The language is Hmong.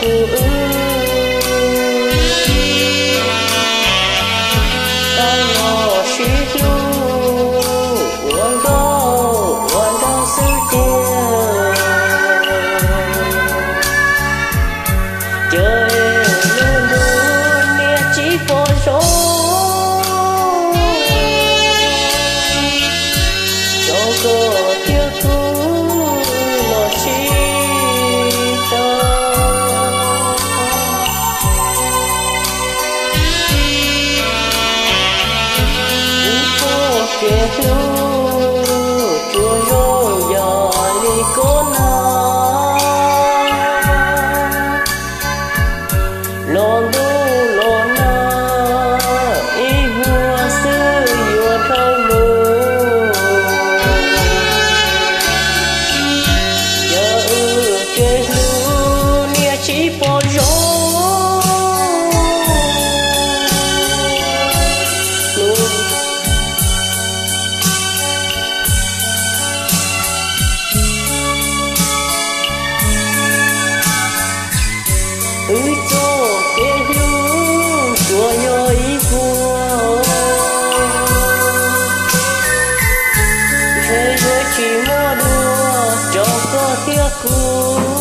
Tus wb tau los sib hlub ua nkauj ua nraug xwb tiag. Ces lub ntuj niaj tsis pom zoo, rau koj thiab kuv los sib tau. Wb txoj kev hlub tsuas zoo yam li kob nag, los ntuj los nag ib vuag xwb yuav dhau mus. Yog wb kev hlub niaj tsis pom zoo, wb txoj kev hlub tsuas yog ib vuag, ntshe yuav tsis muaj dua rau koj thiab kuv.